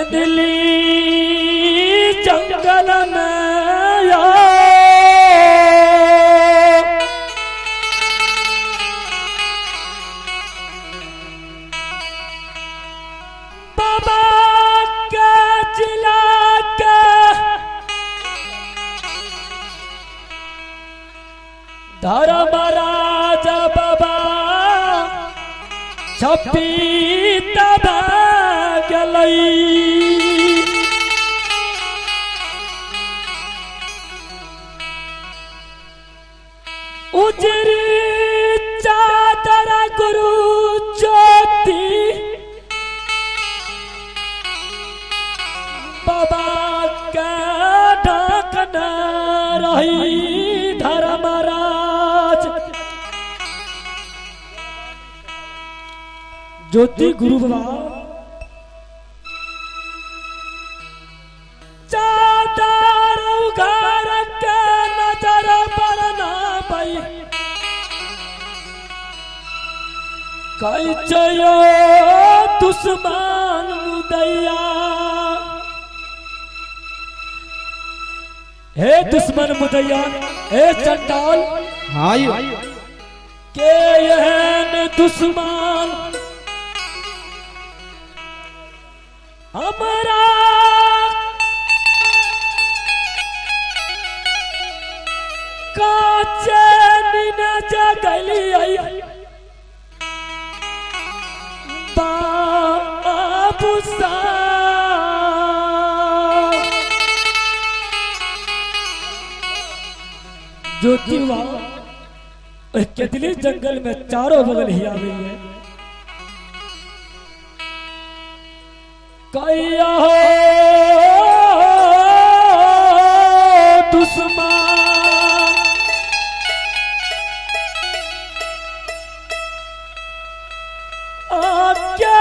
केंदली जंगल में यो बाबा के जिला के धर्मराज बाबा छपी तब गेलै। उजरी चादर गुरु ज्योति बाबा के ढकन रही धर्मराज ज्योति गुरु बाबा चादर उघार के नजर पर ना पई कैचयो दुश्मन मुदैया। हे दुश्मन मुदैया, हे चंडाल, हाँ यो के एहन दुश्मन हमरा काचे नीन जगलियै बाबू साहब। ज्योति बाबा केतली जंगल में चारों बगल ही आ गई है। कैया हो दुश्मन आज्ञा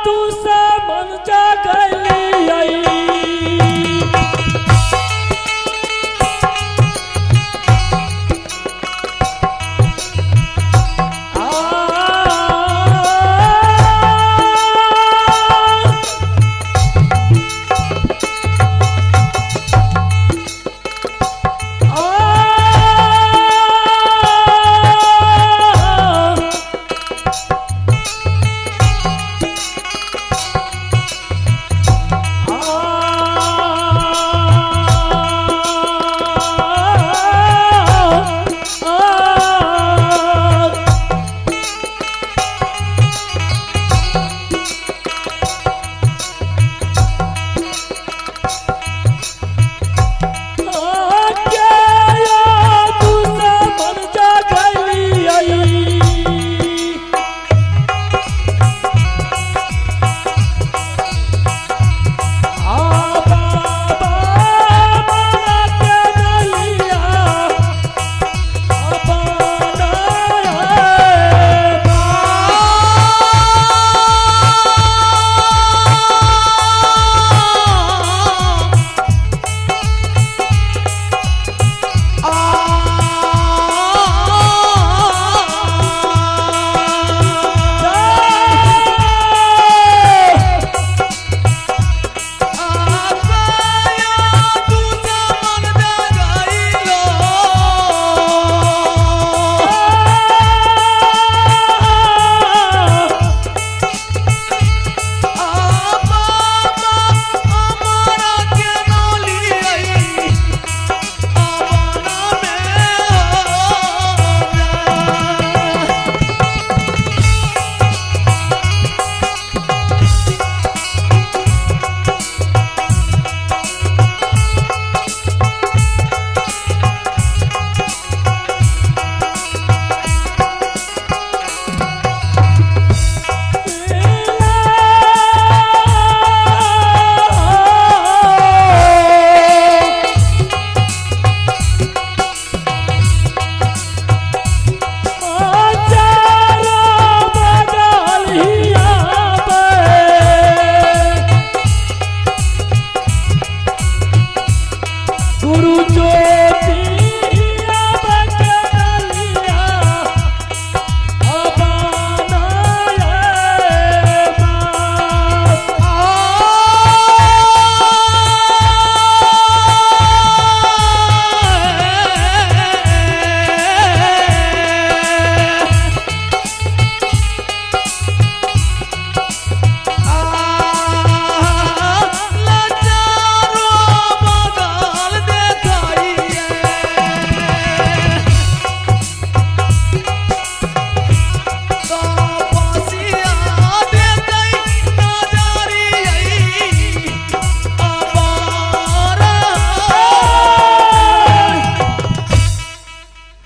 दुश्मन जगलियै। आ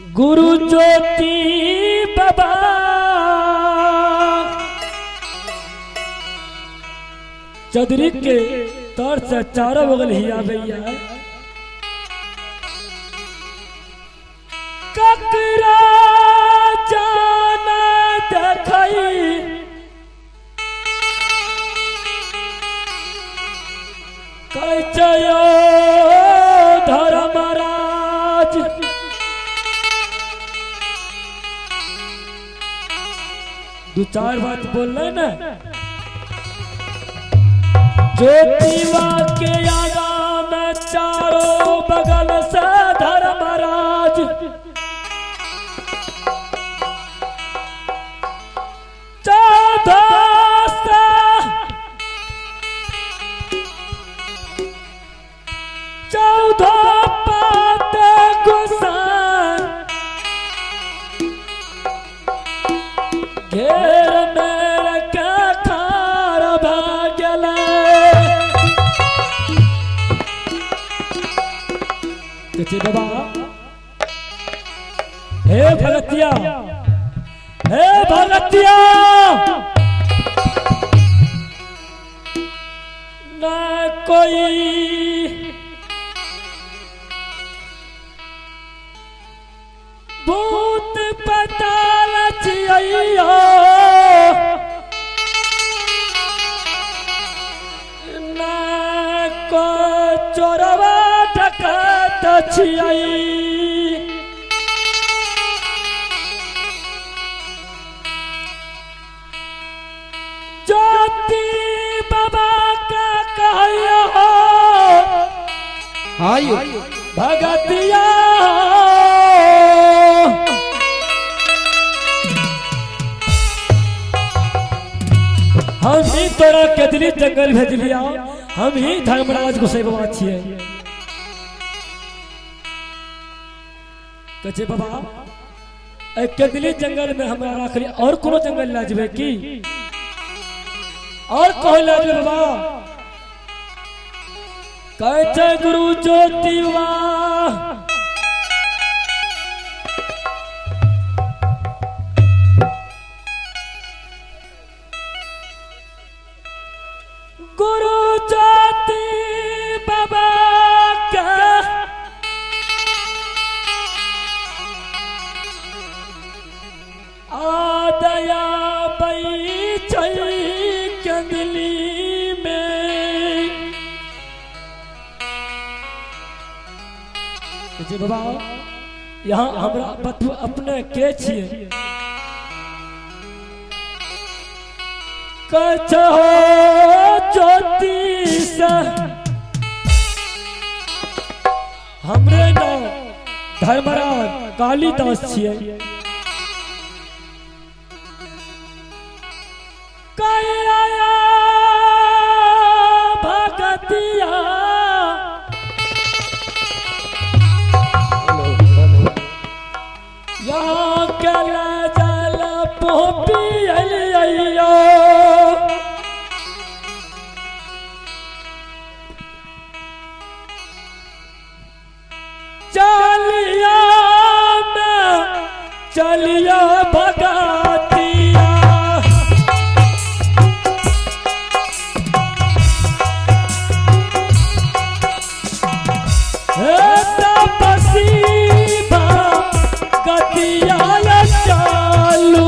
गुरु ज्योति बाबा चौधरी के तर से चारों बगल ही आबैया ककरा जाना देखई कैचयो धर्मराज दो चार बात बोल रहे ना। ज्योतिबा के आगा में चारों बगल से धर्मराज चौदह पात गुसान घेर मेरे के खार भागल। बाबा हे भगतिया, हे भगतिया ना कोई भूत पताल छियैयो ना को चोरवा डकैत छियै। ज्योति बाबा का कहियो आयो भगतिया हम ही तोरा केदली जंगल भेजलिया, हम ही धर्मराज गोसाई बाबा छियै। कहै बाबा ए केदली जंगल में हमरा राखली और कोनो जंगल ला जेबै की और कहीं ला जेबै बाबा? कहै छै गुरु ज्योति बाबा गुरु ज्योति बाबा का आदया कंदली में। जी बाबा यहाँ हमरा बतू अपने के छियै? कहो ज्योति से हमरे नाम धर्मराज कालिदास छियै। भगतिया यहाँ कला जल पोपी अलियो चलिया में चलिया भगतिया। तपसी भगतिया चालू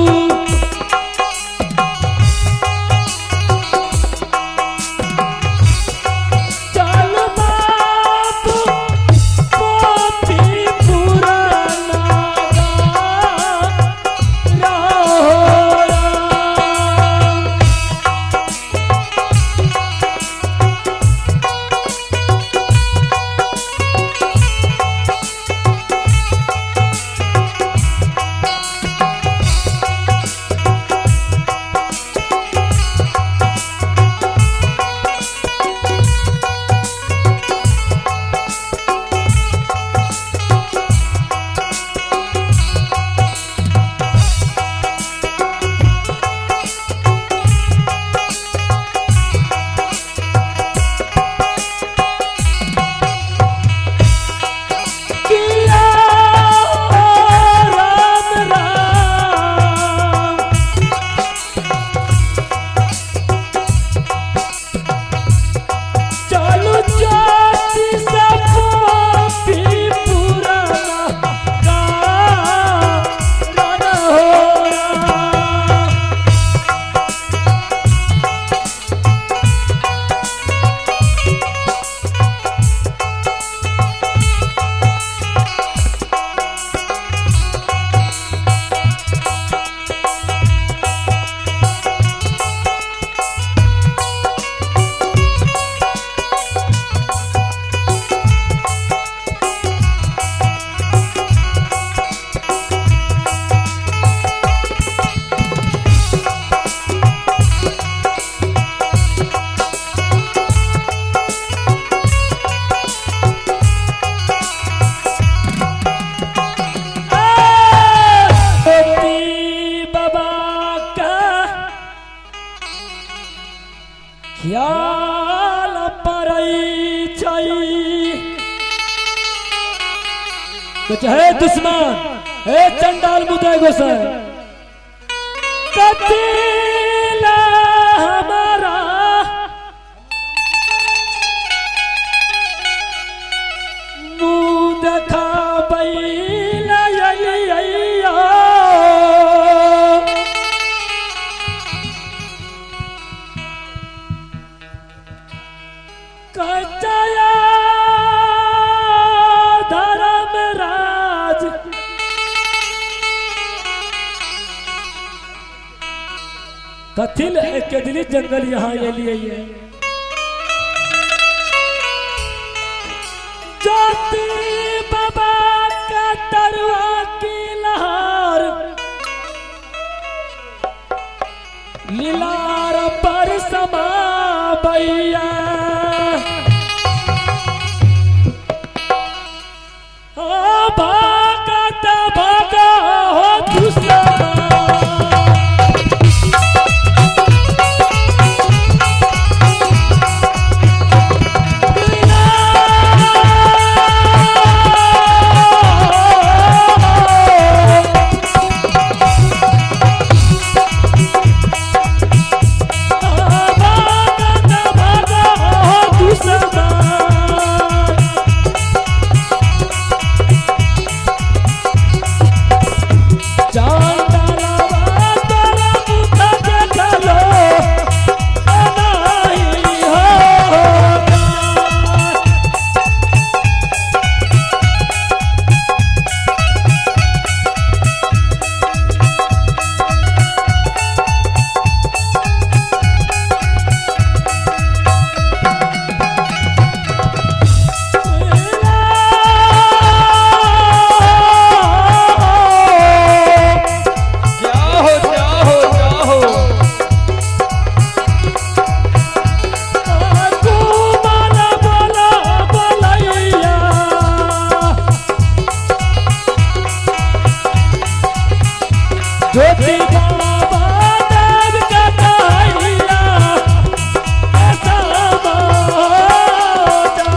चल बाबू पोती पुराना ध्यान पड़ै छै। हे दुश्मन, हे चंडाल मुदय गोसाई, कथिला हमारा मुँह देखाबै अयलियै? कचया धर्मराज कथिल केदली जंगल यहाँ एलियै? ज्योति बाबा का तरुआ की लहर लीलार पर समा भैया। भागत भागा हो दुश्मन। भागत भागा हो दुश्मन। चांदलवा तोरा मुख देखलो अनाही हो। जाहो जाहो जाहो। कुमार बोला बोलैया, ज्योति बाबा देव के कहैया ऐसा जा।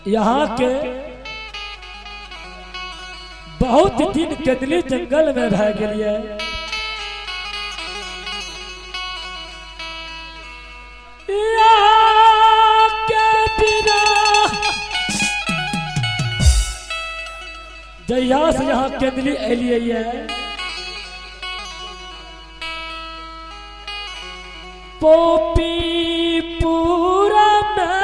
यहाँ के बहुत दिन केंदली जंगल में भय गेलिए। यहाँ के बिना जहिया से यहाँ केंदली एलिए पोपी पूरा में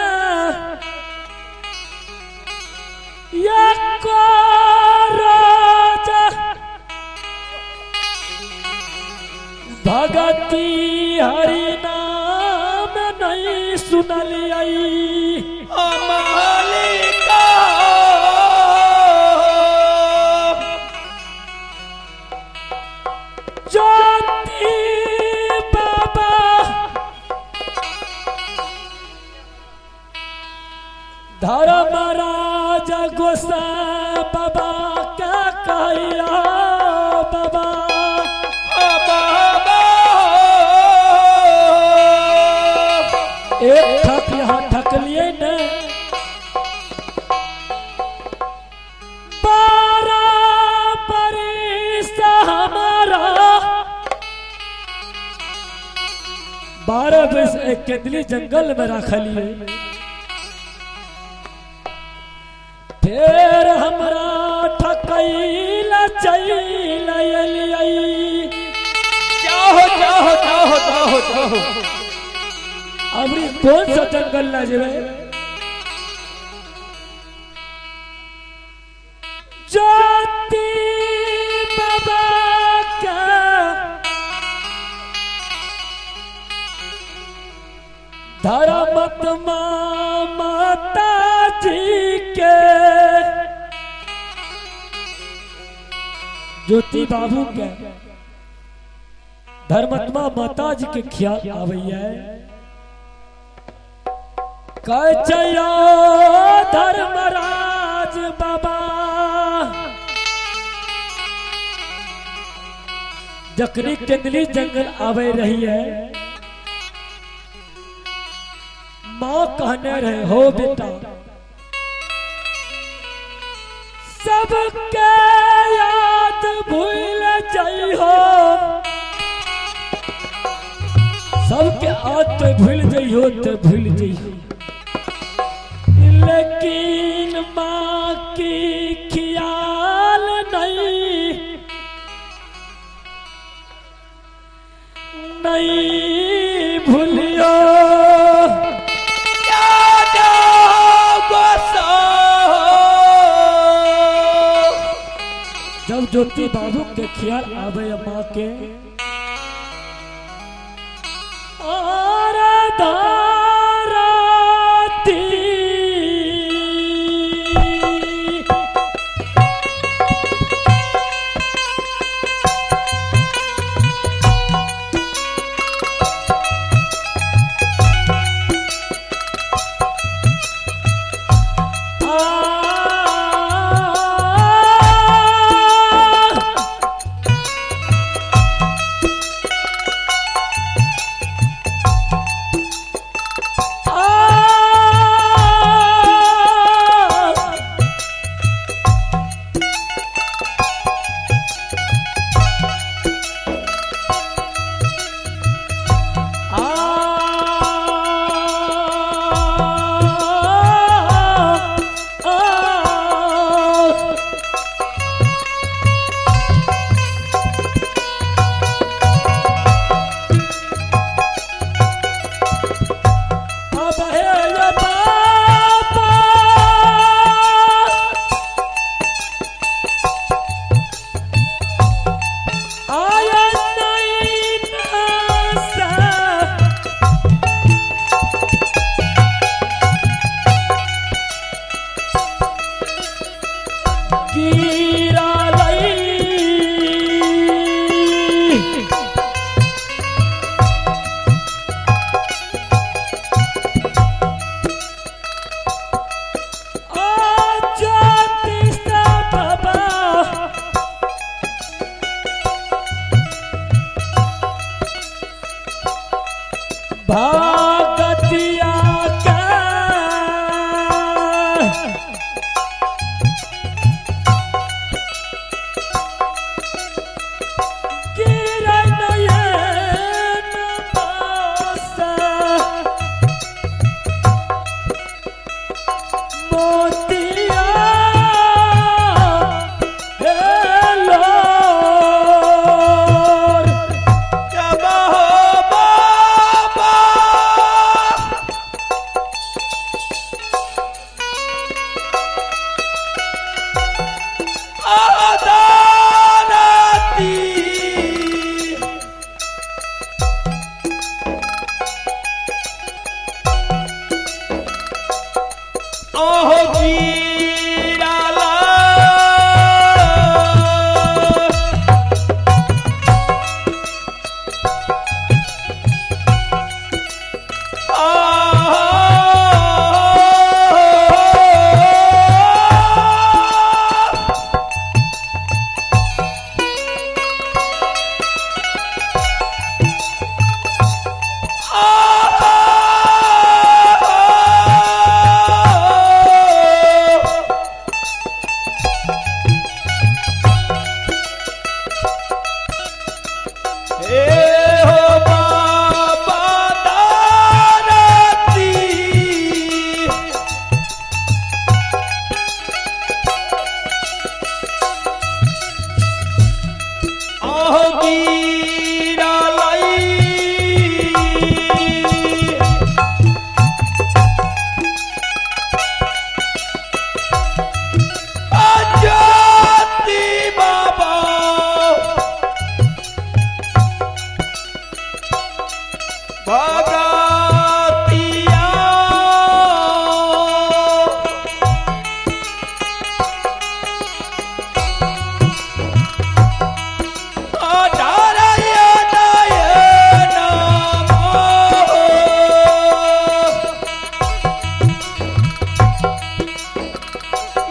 भगती हरि नाम नहीं सुनलियै। मालिका ज्योति बाबा धर्मराज गोसाई बाबा का कहिया बाबा बाबा एक ठक यहाँ ठकलिए ने 12 बरिस हमारा 12 बरिस एक केंदली जंगल में रखलिए। फिर हमरा ठकैला चल अलियै। जाहो जाहो जाहो जाहो जाहो। अबरी कौन सा जंगल ना जेबे ज्योति बाबा का धर्मात्मा माता जी के ज्योति बाबू के धर्मात्मा माता जी के ख्याल आवैया। कचया धर्मराज बाबा जखनी केंदली जंगल आवे रही है माँ कहने रहे हो बेटा सबके याद भूल जाई हो, सबके याद तो भूल जाई हो तो भूल जाई हो, लेकिन माँ की ख्याल नहीं नहीं भूलियो। जब ज्योति बाबू के ख्याल आवे माँ के और धाराती भागतिया का। भगतिया अठारह नयन मोह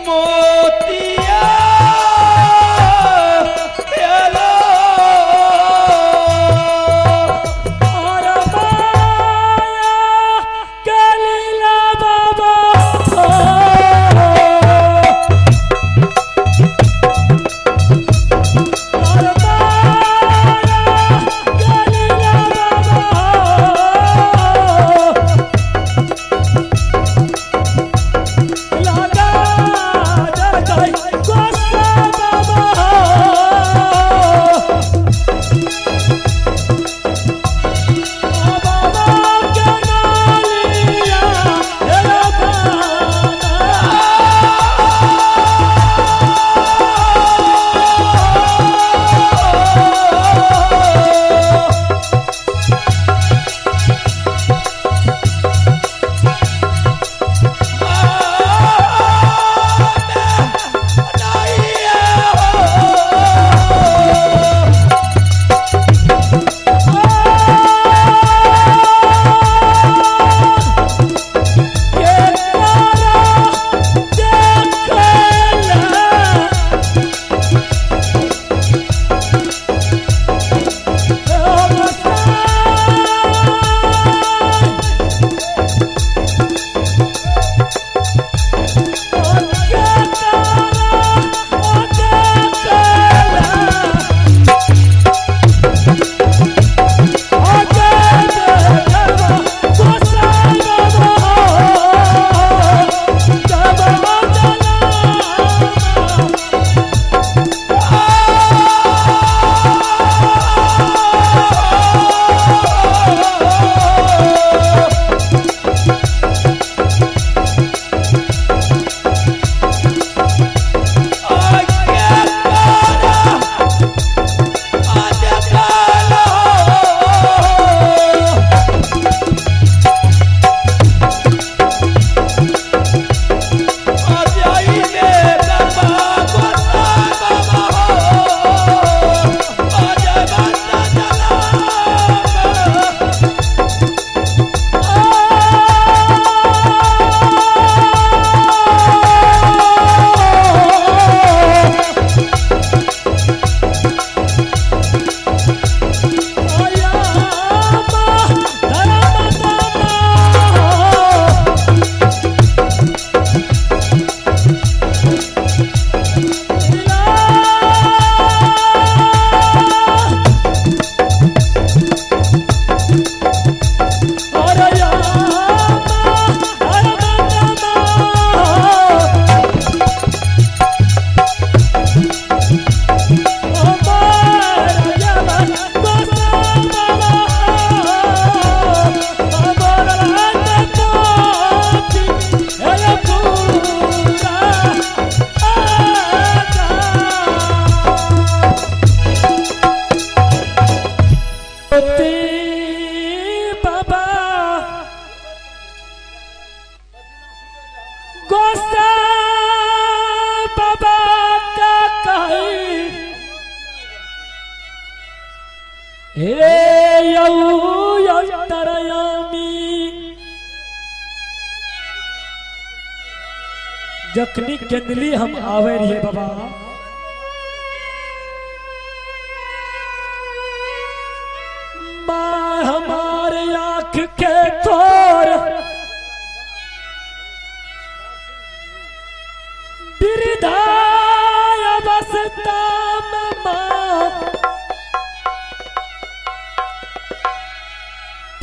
मोतिया एलो। और माया के लीला बाबा और माया के लीला बाबा लगा जय गोसा बाबा बाबा के नालिया हेरा बाना। के तारा देखला बाबा गोसा बाबा का कही हे यऊ अंतरयामी जखनी केंदली हम आवे रहिए बाबा माँ हमारे आँख के तोर वृद्धावस्था में माँ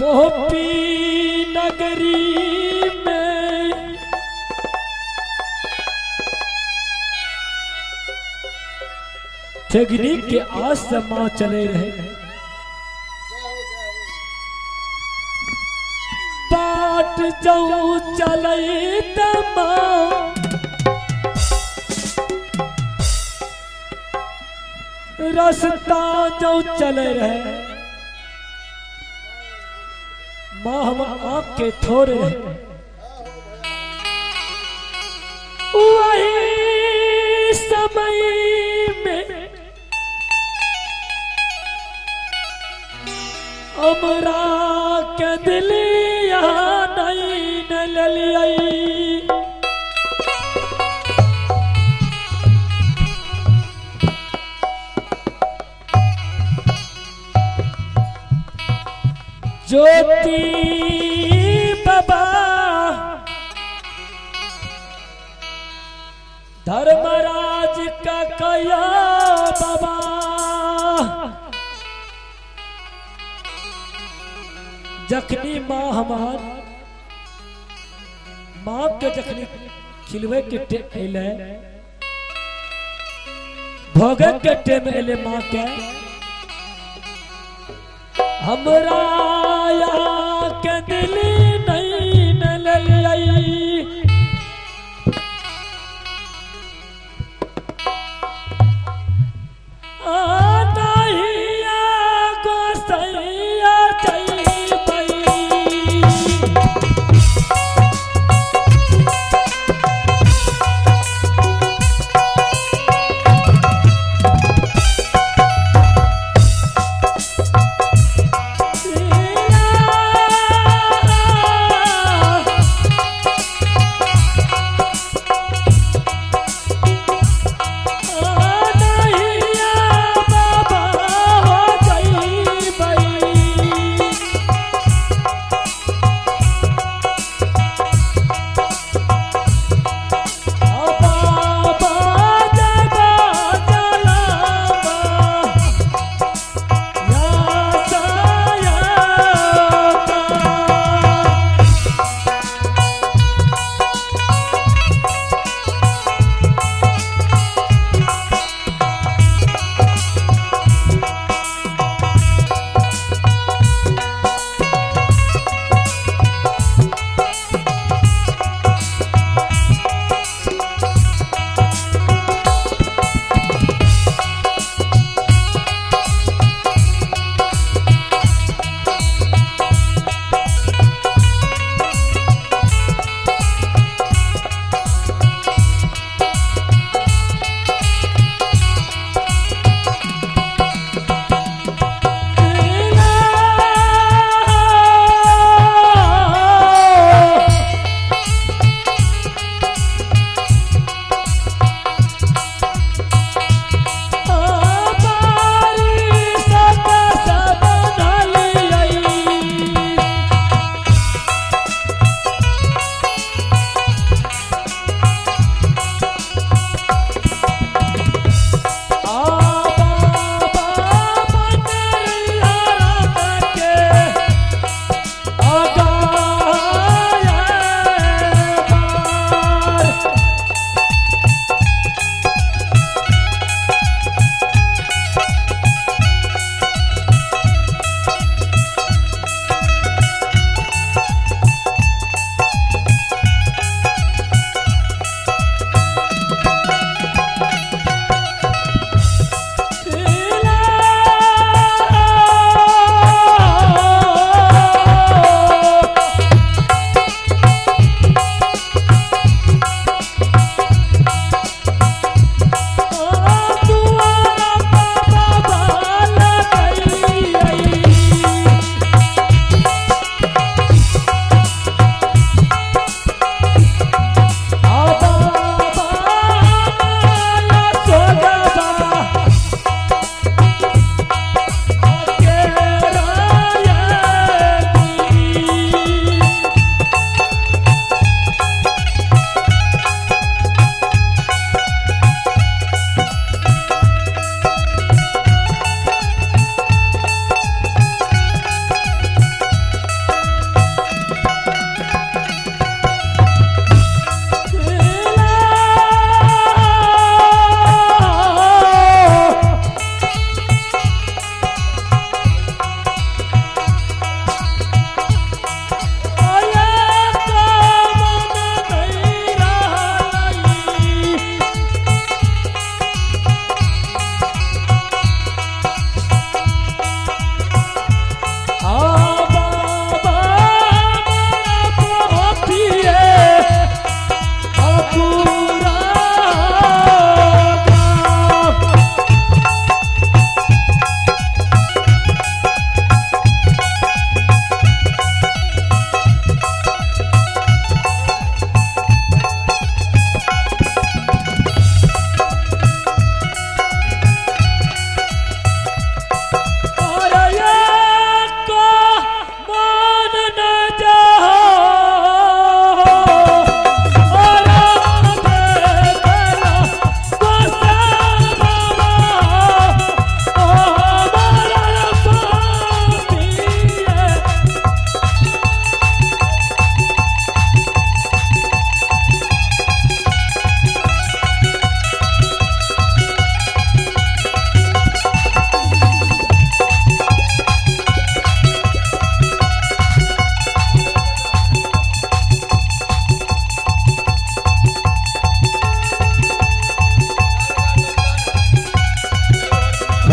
पोपी नगरी में ठेगनी के आस से माँ चले रहे बाट जाऊं चले माँ रास्ता जो चले रहे माँ हम आँख के थोड़े रहे। वही समय में हमरा के दिलिया नहीं न ललियाई। ज्योति बाबा धर्मराज का कया बाबा, जखनी माँ हमार माँ के जखनी खिलवे के टेम अले, भोगे के टेम अले माँ के, हमरा यहाँ के दिली नहीं न ललियाई। गोसैया जइबै।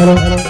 हेलो।